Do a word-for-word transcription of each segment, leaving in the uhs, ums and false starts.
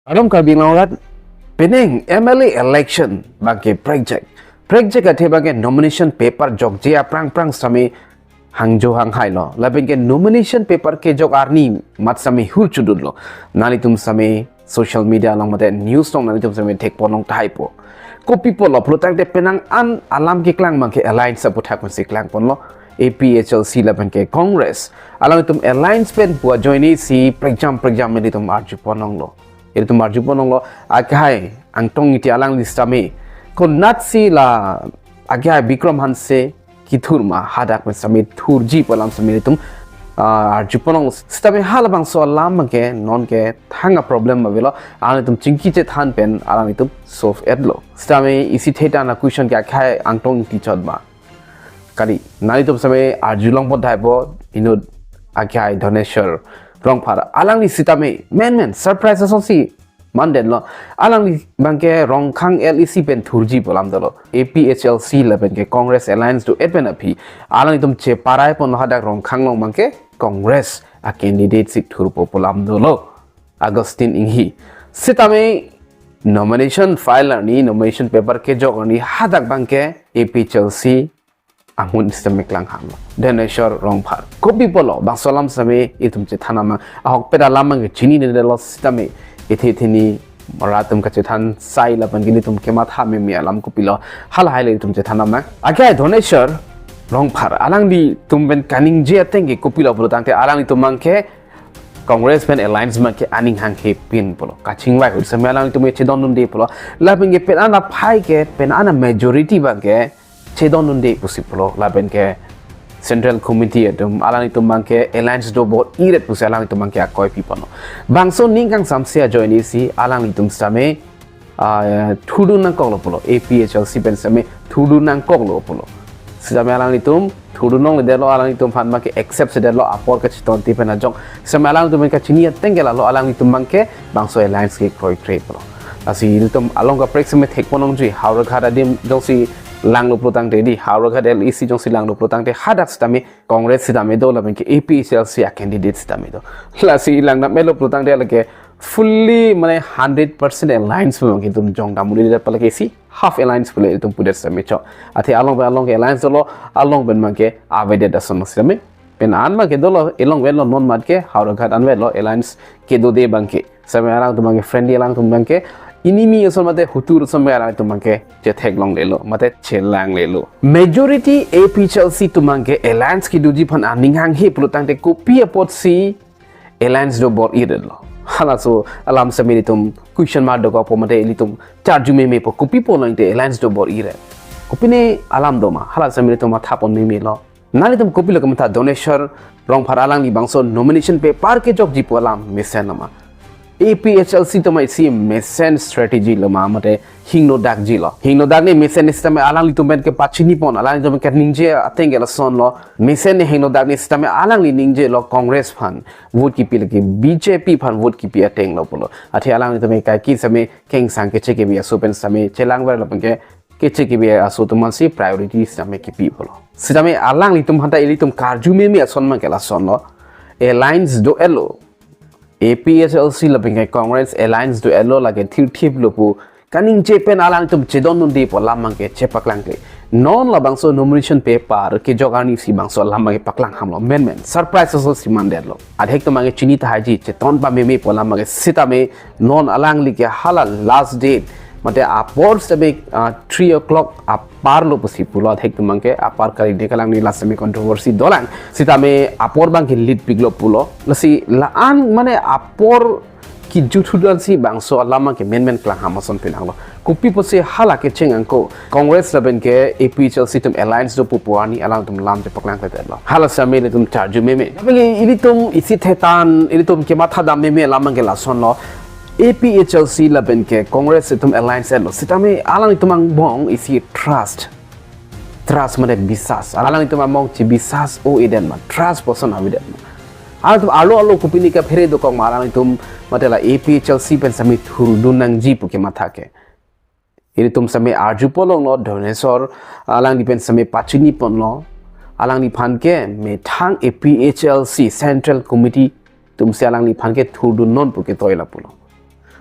Kardom Karbi Anglong arat, penang M L A election abangke prekjak. Prekjak athe abangke nomination paper jokji aphrang phrang sitame hangjo hanghai lo. Lapenke nomination paper kejok arni mat sitame hur chudut lo. Nanglitum sitame social media along mate news along nanglitum sitame thekpon long tahai po. Kopi pulo pulotangte penang an alam keklang abangke alliance aputhak pensi klangponlo. A P H L C lapenke Congress. Alanglitum alliance pen pu ajoine si prekjam prekjam ilitum arjupon longlo. Ilitum arjupon longlo, akehai Angtong Ingti alangli sitame konatsi la akehai Bikram Hanse kethur ma hadak pen sitame thurji pu alam sitame ilitum, ah, arjupon longlo. Sitame halabangso alam abangke nonke thang a problem avelo, alanglitum chingki chethan pen alanglitum solve etlo. Sitame isi theta na question ke akehai Angtong Ingti chot ma. Kali, nanglitum sitame arjulongpon tahai po, inut akehai Dhaneshwar Rongphar. Alangli sitame, menmen, surprise asonsi mandetlo. Alangli abangke Rongkhang L A C pen thurji pu alam dolo. A P H L C lapenke Congress alliance do-et pen aphi alanglitum cheparai ponlo hadak Rongkhang along abangke Congress a candidate si thurpo pu alam dolo. Augustine Enghi. Sitame nomination file arni, nomination paper kejok arni hadak abangke A P H L C amun sitame klangham lo. Dhaneshwar Rongphar. Kopi pulo, bangso alam sitame itum chethan amang. Ahokpet alam abangke chininedetlo sitame. Ithi ithi ni mara atum kachethan sai lapenke ilitum kematha meme alam kopilo. Halahai le itum chethan amang. Akehai Dhaneshwar Rongphar. Alanglitum pen kaningje ateng ke kopilo pulotangte alanglitum abangke Congress pen alliance abangke aning hanghe pin pulo. Kachingvai ahut sitame alanglitum chedondunde pulo. Lapenke pen ana phai ke, pen ana majority abangke chedondunde pusi pulo. Lapenke Central Committee atum alanglitum abangke alliance do bor-iret pusi alanglitum abangke akoi piponlo. Bangso ning kangsamse ajoine si alanglitum sitame, ah, thurdun nangkoklo pulo. A P H L C pen sitame thurdun nangkoklo pulo. Sitame alanglitum thurdun longledetlo, alanglitum aphan abangke accept si detlo apor kachetonte pen ajok. Sitame alanglitum kachini ateng ke lalo alanglitum abangke bangso alliance kekroikre pulo. Lasi ilitum along kaprek sitame thekpon longji, Howraghat adim jongsi langlo pulotangte di, Howraghat L A C jongsi langlo pulotangte hadak sitame Congress sitame do lapenke A P H L C a candidate sitame do. Lasi langdam-etlo pulotangte lake fully mane hundred percent alliance pu abangke itum jongdam un'edet apot lake isi half alliance pule itum pudet sitame chok. Athe along pen along ke alliance dolo, along pen abangke avedet ason sitame. Pen an abangke dolo, along vetlo non mat ke, Howraghat an vetlo, alliance kedode abangke. Sitame alangtum abangke friendly, alangtum abangke enemy ason mate hutur ason abangke alangtum abangke chetheklonglelo, mate chelanglelo. Majority A P H L C atum abangke alliance kedoji aphan aning hanghe pulotangte kopi apotsi alliance do bor-iretlo. Halaso alam sitame ilitum question mark dokokpo mate ilitum charju memepo, kopi pulo inte alliance do bor-iret. Kopine alam do ma, hala sitame ilitum mathapon memelo. Nanglitum kopilo kematha, Dhaneshwar Rongphar alangli bangso nomination paper kejokji pu alam mesen lo ma? A P H L C atum isi mesen strategy lo ma, mate hingnodakji lo. Hingnodakji mesen sitame alanglitum pen kepachinipon, alanglitum pen kaningje ateng ke lasonlo. Mesen hingnodakji sitame alangli ningjelo Congress aphan vote kipi lake B J P aphan vote kipi ateng lo pulo. Athe alanglitum kaike sitame kengsang keche kebi aso pen sitame chelangver lapenke keche kebi aso atum aphansi priority sitame kipi pulo. Sitame alanglitum aphanta ilitum karju meme ason abangke lasonlo. Alliance do-etlo. A P H L C lapenke Congress alliance do-etlo, lake thirthiplo pu kaningje pen alangtum chedondunde pu alam abangke chepaklangkle. Non labangso nomination paper kejok arni si bangso alam abangke paklang hamlo, menmen. Surprise aso si mandetlo. Adhek atum abangke chini tahai ji, cheton pameme pu alam abangke sitame non alangli ke hala last date, mate apor sitame, ah, three o'clock apar lo pusi pulo, adhek atum abangke apar kali de kalang ni last sitame controversy dolang. Sitame apor abangke lead piklo pulo. Lasi la-an mane apor kijuthudan si bangso alam abangke menmen klang ham ason pinanglo. Kopi pusi hala kecheng angko Congress lapenke A P H L C atum alliance do pu pu arni alangtum lam chepaklangkledetlo. Hala sitame ilitum charju meme. Lapenke ilitum isi thetan, ilitum kemathadam meme alam abangke lasonlo. A P H L C lapenke Congress atum alliance etlo. Sitame alangtum angbong isi trust. Trust mane bisas. Alangtum angbong chebisas o-edet ma, trust puson avedet ma? Alangtum arlo arlo kopine kaphere dokok ma alangtum mate la A P H L C pen sitame thurdun nangji pu kematha ke? Ilitum sitame arjupon longlo, Dhaneshwar alangli pen sitame pachiniponlo. Alangliphan ke methang A P H L C Central Committee atumsi alangliphan ke thurdunnon pu ketoi lapulo.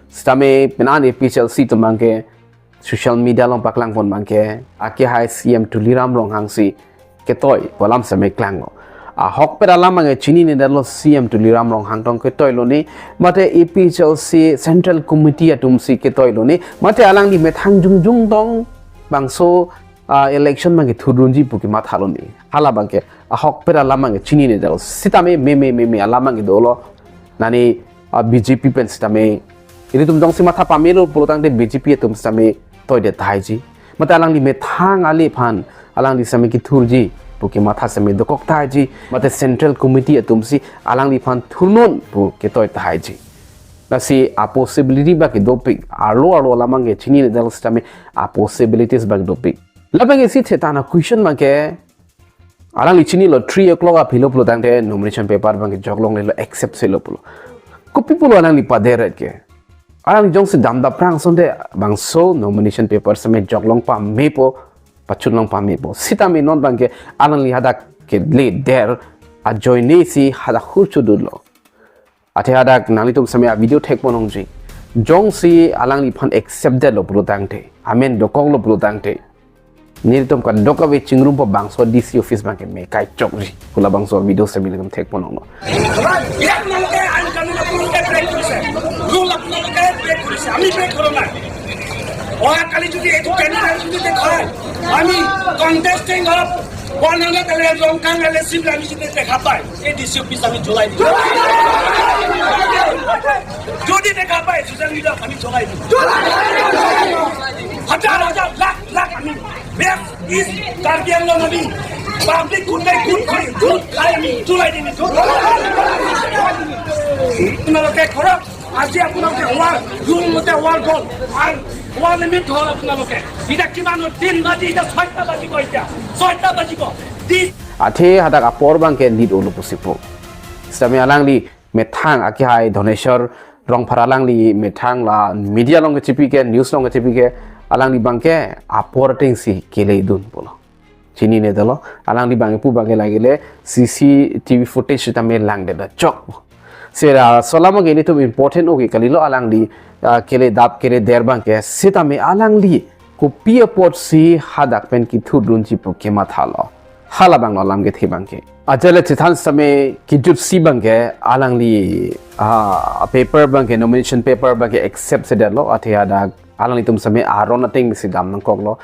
Sitame penang A P H L C atum abangke social media along paklangpon abangke, akehai C M Tuliram Ronghang si ketoi pu alam sitame klanglo. Ahokpet alam abangke chininedetlo, C M Tuliram Ronghang tong ketoilo ni, mate A P H L C Central Committee atum si ketoilo ni, mate alangli methang jongjong tong bangso, ah, election abangke thurdunji pu kemathalo ni. Hala abangke ahokpet alam abangke chininedetlo. Sitame meme meme alam abangke dolo. Nani, ah, B J P pen sitame, ilitum jongsi matha pamelo pulo tangte B J P atum sitame toidet tahai ji. Mate alangli methang ale aphan alangli sitame kethurji pu kematha sitame dokok tahai ji. Mate Central Committee atum si alangliphan thurnon pu ketoi tahai ji. Lasi a possibility abangke dopik. Arlo arlo alam abangke chininedetlo, sitame a possibilities abangke dopik. Labang isi thethan a-question abangke, alangli chinilo three o'clock aphi lo pulo tangte nomination paper abangke joklonglelo, accept selo pulo. Kopi pulo alangli paderet ke? Alangli jongsi damdapprang asonte bangso nomination paper sitame joklong pamepo, pachunlong pamepo. Sitame non abangke alangli hadak kele der ajoine si hadak hur chodunlo. Athe hadak nanglitum sitame a-video thekpon ongji. Jongsi alangliphan accept detlo pulo tangte, amen dokoklo pulo tangte, nelitum kadokave chingrumpo, bangso D C office abangke me kai chokji pu labangso video sitame nelitum thekpon onglo. ইয়াত আপোনালোকে আইন কানুন আপোনালোকে ব্ৰেক কৰিছে, ৰুল আপোনালোকে ব্ৰেক কৰিছে, আমি ব্ৰেক কৰা নাই। অহাকালি যদি এইটো কেণ্ডিডেট যদি দেখুৱায়, আমি কণ্টেষ্টিং অফ ওৱান হাণ্ড্ৰেড এল এ ৰংখাং এল এ চি বুলি আমি যদি দেখা পায়, এই ডি চি অফিচ আমি জ্বলাই দিম। যদি দেখা পায় ছ'চিয়েল মিডিয়াত, আমি জ্বলাই দিম। হাজাৰ হাজাৰ লাখ লাখ আমি বেষ্ট ইষ্ট কাৰ্বি আংলং আমি পাব্লিক গোটেই গোট কৰি গোট খাই আমি জ্বলাই দিম এইটো। আপোনালোকে ঘৰত আজি আপোনালোকে ৱাৰ ৰুল মতে ৱাৰ গ'ল, ৱাৰ ৱাৰ লিমিট হ'ল আপোনালোকে। এতিয়া কিমান হ'ল? তিন বাজি, এতিয়া ছয়টা বাজিব, এতিয়া ছয়টা বাজিব। দি Athe hadak apor abangke lead olo pusi pu. Sitame alangli methang, akehai Dhoneswar Rongphar alangli methang la media along kechipi ke, news along kechipi ke, alangli abangke apor ateng si keledun pulo. Chininedetlo, alangli abangke pu abangke lagile C C T V footage sitame langdetlo chok. Sera solama ke ilitum important oke kalilo, alangli, ah, kele dap kele der abangke, sitame alangli kopi apotsi hadak pen kethurdunji pu kemathalo. Hala abanglo alam kethe abangke. Ajale chethan sitame kejutsi abangke alangli, ah, paper abangke, nomination paper abangke accept sedetlo, athe hadak alanglitum sitame aron ateng si dam nangkoklo.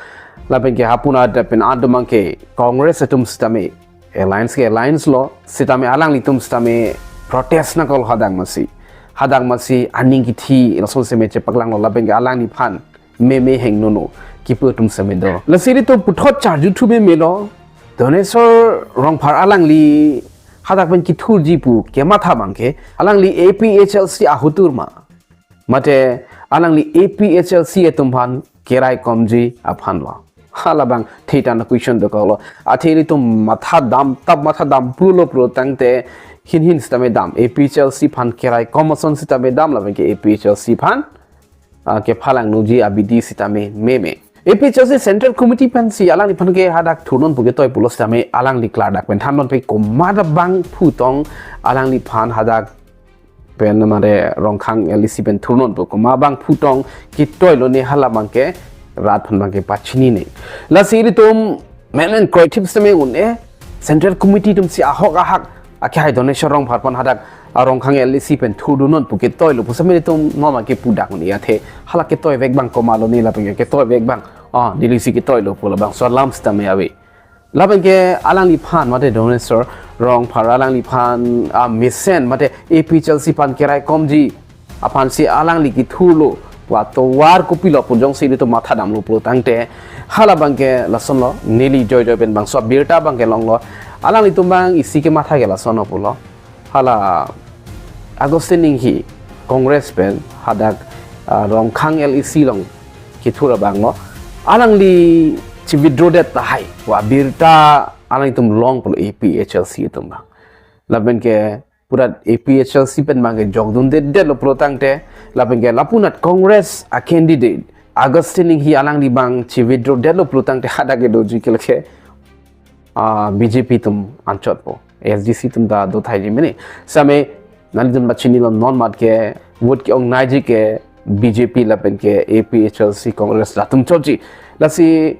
Lapenke hapu na da pen adum abangke Congress atum sitame alliance ke alliance lo, sitame alanglitum sitame protest nangkoklo hadak masi. Hadak masi aning kithi lason sitame chepaklanglo, lapenke alangliphan meme hengnono kipu atum sitame do. Lasi ilitum puthot charjuthu memelo, Dhoneswar Rongphar alangli hadak pen kethurji pu kematha abangke, alangli A P H L C ahotur ma, mate alangli A P H L C atum aphan keraikomji aphanlo? Hala abang thethan a-question dokoklo. Athe ilitum matha damtap, matha dam pulo pulo tangte hin hin sitame dam, A P H L C aphan keraikom ason sitame dam, lapenke A P H L C aphan, ah, kephalang nangji abidi sitame meme. A P H L C Central Committee pensi alangliphan ke hadak thurnon pu ketoi pulo sitame alangli klardak pen thannon pe komat abangphu tong alangliphan hadak pen mare Rongkhang L A C pen thurnon pu komat abangphu tong ketoilo ne, hala abangke rat aphan abangke pachinine. Lasi ilitum menmen kroithip sitame un-e, Central Committee atum si ahok ahak, akehai Dhoneswar Rongphar aphan hadak a Rongkhang L A C pen thurdunnon pu ketoilo pu sitame ilitum non abangke pudak un-e, athe hala ketoivek abang komatlo ne, lapenke ketoivek abang, ah, Delhi si ketoilo pu labangso alam sitame ave. Lapenke alangliphan mate Dhoneswar Rongphar alangliphan, ah, mesen mate A P H L C aphan keraikomji aphansi alangli kethurlo, pu atovar kopilo pu jongsi ilitum matha damlo pulo tangte, hala abangke lasonlo, neli joijoi pen bangso abirta abangke longlo, alanglitum abang isi kematha ke lasonlo pulo. Hala Augustine Enghee Congress pen hadak, ah, Rongkhang L A C along kethur abanglo, alangli che-withdraw det tahai pu abirta alangtum long pulo A P H L C atum abang. Lapenke purat A P H L C pen abangke jokdundedetlo pulo tangte, lapenke lapunat Congress a-candidate Augustine Enghee alangli abang che-withdraw detlo pulo tangte hadak kedoji ke lake, ah, B J P atum anchotpo, S D C atum ta do tahai ji mene. Sitame nanglitum ta chinilo, non mat ke vote ke-ongnaiji ke B J P lapen ke A P H L C Congress latum chotji. Lasi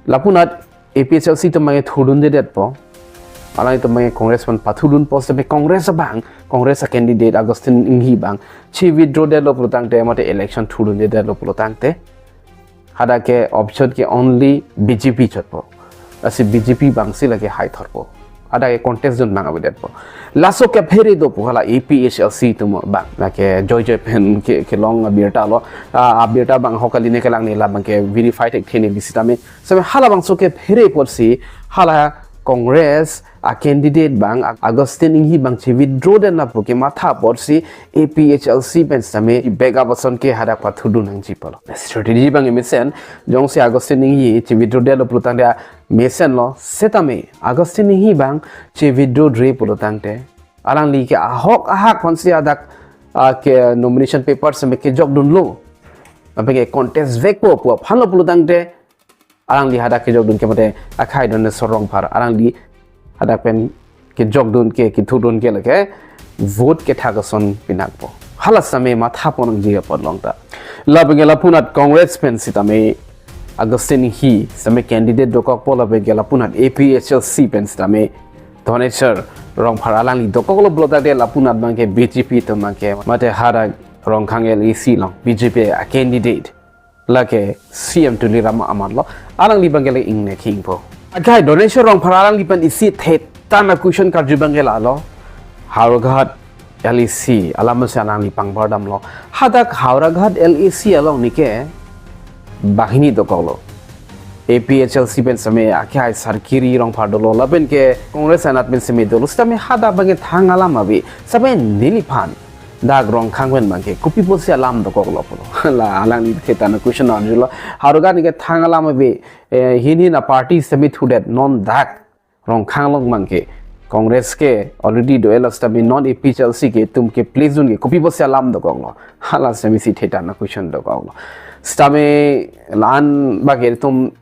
lapunat A P H L C atum abang thurdundedetpo. Alangtum abang Congress pen pathurdunpo, seta Congress abang, Congress a-candidate Augustine Enghi abang che-withdraw detlo pulo tangte, mate election thurdundedetlo pulo tangte, hadak ke option ke only B J P chotpo. Lasi B J P abangsi lake haithorpo. Hadak ke contest dun abang avedetpo. Laso kephere dopo hala A P H L C atum abang. Lake joijoi pen ke, kelong abirta lo. Ah, abirta abang ahok kali ne kelang, ne labang ke verify thekthe neli sitame. Seta halabangso kephere apotsi hala Congress a-candidate abang Ag-, Augustine Enghi abang che-withdraw det lapu kematha apotsi A P H L C pen sitame backup ason ke hadak pathurdun nangji pulo. Strategy abang mesen, jongsi Augustine Enghi che-withdraw detlo pulo tangte mesenlo, setame Augustine Enghi abang che-withdraw-re pulo tangte, alangli ke ahok ahak aphansi hadak, ah, ke nomination paper sitame kejokdunlo, lapen ke contest vekpo pu aphanlo pulo tangte, alangli hadak kejokdun ke mate akhai Doneswar Rongphar, alangli hadak pen kejokdun ke, kethurdun ke lake vote kethak ason pinakpo. Hala sitame mathapon nangji apot longta. Lapen ke lapunat Congress pen sitame Augustine Enghi sitame candidate dokokpo, lapen ke lapunat A P H L C pen sitame Doneswar Rongphar alangli dokoklo pulo tangte, lapunat abang ke B J P atum abang ke mate hadak Rongkhang L A C along B J P a-candidate lake C E M Tuliram Ronghang lo, alangli abang ke le ingne khingpo. Akhai Doneswar Rongphar alangli pen isi thetan a-question karju abang ke lalo, Howraghat L A C alam si alangli pangbar damlo. Hadak Howraghat L A C along neke banghini dokoklo. A P H L C pen sitame akhai Sarkiri Rongphar dolo, lapen ke Congress anat pen sitame dolo, sitame hadak abang ke thang alam ave, sitame neliphan dak Rongkhang pen abang ke kopi pusi alam dokoklo pulo. La alangli thetan a-question arjulo. Howraghat neke thang alam ave, eh, hin hin a-party sitame thudet, non dak Rongkhang along abang ke Congress ke already do-etlo, sitame non A P H L C ke itum ke place dun ke kopi pusi alam dokoklo. Hala sitame isi thetan a-question dokoklo. Sitame la-an abang ke itum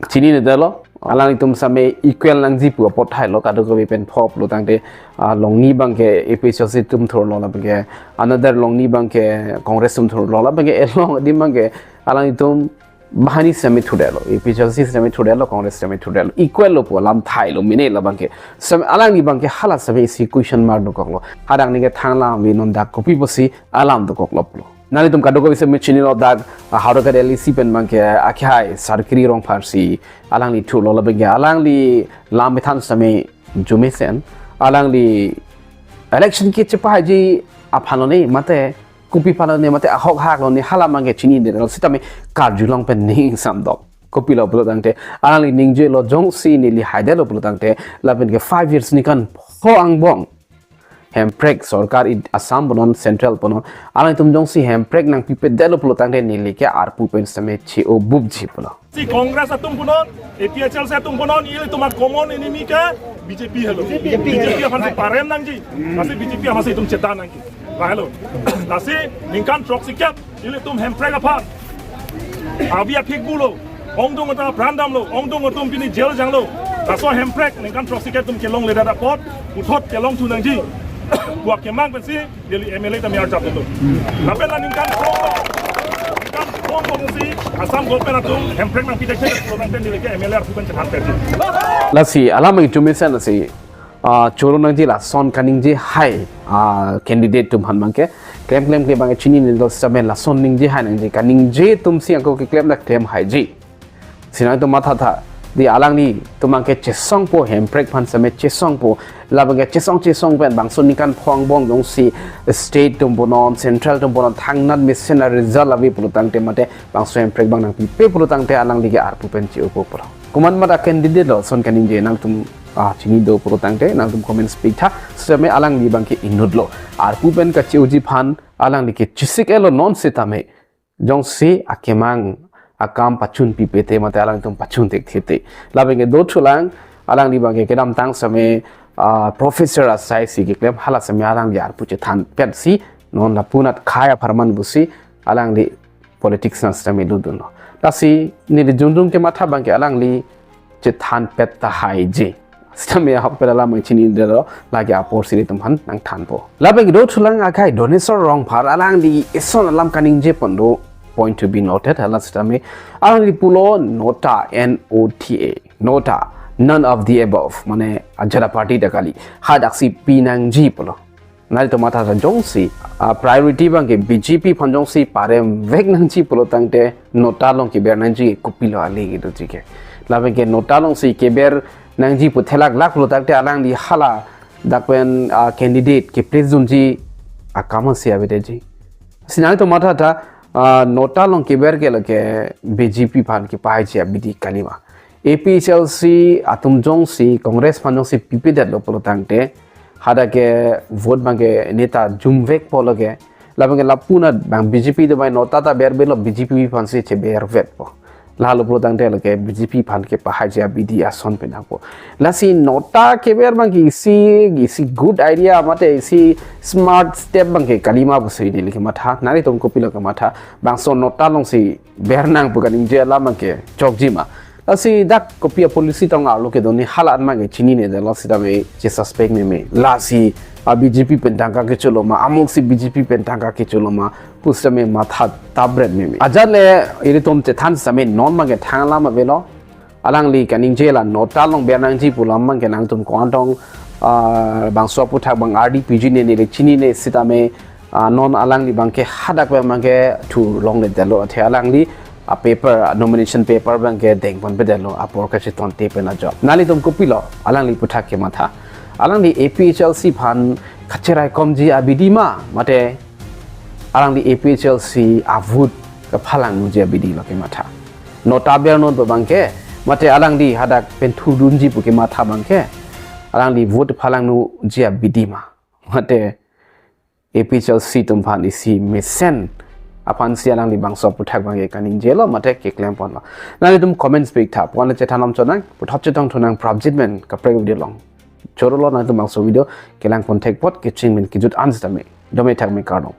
chininedetlo, alanglitum sitame equal nangji pu apot thailo, kadokave pen pho pulo tangte, ah, longni abang ke A P H L C atum thurlo, lapen ke another longni abang ke Congress atum thurlo, lapen ke elong adim abang ke alanglitum banghini sitame thurdetlo, A P H L C sitame thurdetlo, Congress sitame thurdetlo, equal lo pu alam thailo mene labang ke. Sitame alangli abang ke hala sitame isi question mark dokoklo. Hadak neke thang alam ave, non dak kopi pusi alam dokoklo pulo. Nanglitum kadokave sitame chinilo, dak, ah, Howraghat L A C pen abang ke akhai Sarkiri Rongphar si alangli thurlo, lapen ke alangli lam methan sitame arjumesen, alangli election ke chepahaiji aphan lo ne mate kopi aphan lo ne mate ahok ahak lo ne, hala abang ke chininedetlo, sitame karjulong pen ning samdok. Kopilo pulo tangte, alangli ningjelo, jongsi neli haidetlo pulo tangte, lapen ke five years ningkan pho angbong hemprek sorkar i Assam punon, central punon, alangtum jongsi hemprek nangpipedetlo pulo tangte neli ke arpu pen sitame che-obupji pulo. Si Congress atum punon, A P H L C atum punon, ilitum a-common enemy ke B J P helo. B J P aphan si parem nangji, lasi B J P aphan si itum chetan nangji. Lahelo. Lasi ningkan throksikep ilitum hemprek aphan avi aphik bulo, ongdung atum apran damlo, ongdung atum pini jail janglo. Laso hemprek ningkan throksikep atum kelongledet apot puthot kelongthu nangji pu akemang pensi neli M L A tame arjap dolo. Lapen la ningkan kong, ningkan kong kongsi Assam government atum hemprek nangpi thekthe pulo tangte neli ke M L A arpu pen chethan perji. Lasi alam arjumesen lasi, ah, choro nangji lason kaningje hai, ah, candidate atum aphan abang ke klem klem klem abang ke chininedetlo, sitame lason ningje hai nangji, kaningje atum si ako keklem dak klem haiji. Si nangtum mathatha, di alanglitum abang ke chesongpo, hemprek aphan sitame chesongpo, labang ke chesong chesong pen bangso ningkan pho angbong jongsi state atum punon, central atum punon thangnat mesen a-result ave pulo tangte mate bangso hemprek abang nangpipe pulo tangte alangli ke arpu pen che-opo pulo. Komat mat a-candidate lo, lason kaningje nangtum, ah, chini do pulo tangte nangtum comments pitha, sitame alangli abang ke inutlo. Arpu pen kache-oji aphan alangli ke chesik-etlo non sitame jongsi akemang akam pachun pipe te mate alangtum pachun thekthe te. Lapen ke dothulang, alangli abang ke kedamtang sitame, ah, professor asai si keklem, hala sitame alangli arpu chethanpet si non lapunat khei apharman pusi alangli politics nang sitame lutdunlo. Lasi neli jundung kematha abang ke alangli chethanpet tahaiji. Sitame ahok pen alam chini delo, lake apor si ilitum aphan nangthanpo. Lapen kedo thulang akai Doneswar Rongphar, alangli ison alam kaningje pon do, point to be noted, hala sitame alangli pulo NOTA, N O T A, NOTA, none of the above, mane ajat aparty ta kali, hadaksi pinangji pulo. Nelitum matha jongsi, ah, priority abangke B J P aphan jongsi parem vek nangji pulo tangte NOTA along keber nangji kopilo ale kedoji ke. Lapen ke NOTA alongsi keber nangji pu theklak lak pulo tangte alangli hala dak pen, ah, candidate ke-place dunji akam si avedeji. Si nelitum matha tha, ah, NOTA along keber ke lake B J P aphan kepahaiji abidi kalima. A P H L C atum jongsi Congress aphan jongsi pipedetlo pulo tangte, hadak ke vote abangke neta jumvekpo lake. Lapen ke lapu-an abang B J P do bai NOTA ta berbelo, B J P aphansi chebervetpo. Lalo pulo tangte lake B J P aphan kepahaiji abidi ason penangpo. Lasi NOTA keber abangke isi, isi good idea mate isi smart step abangke kalima pusi neli kematha. Nelitum kopilo kematha? Bangso NOTA alongsi bernang pu kaningje alam abangke chokji ma? Lasi dak kopi a-policy tong arlo kedo ne hala an abangke chininedetlo sitame che-suspect meme. Lasi a-B J P pen tangka kecholo ma, amuksi B J P pen tangka kecholo ma pu sitame matha tabret meme. Ajat le ilitum chethan sitame non abangke thang alam avelo. Alangli kaningje la NOTA along ber nangji pu alam abangke nangtum ko-an tong, ah, bangso aphuthak abang ardi piji ne neli chinine sitame, ah, non alangli abangke hadak abangke thu longledetlo athe alangli a-paper, a-nomination paper abangke dengponpedetlo apor kachetonte pen ajok. Nelitum kopilo alangli aphuthak kematha? Alangli A P H L C aphan kacheraikomji abidi ma mate alangli A P H L C a-vote kaphalangji abidilo kematha? NOTA bernon pu abangke mate alangli hadak pen thurdunji pu kematha abangke alangli vote phalangji abidi ma mate A P H L C atum aphan isi mesen aphansi alangli bangso aphuthak abangke kaningjelo mate keklemponlo? Nanglitum comments piktha. Puan le chethan om chonang, puthot chetong thunang prapjit pen kaprek video along. Chorolo nangtum bangso video kelangpon thek apot kecheng pen kejut an sitame. Dome thakme kardom.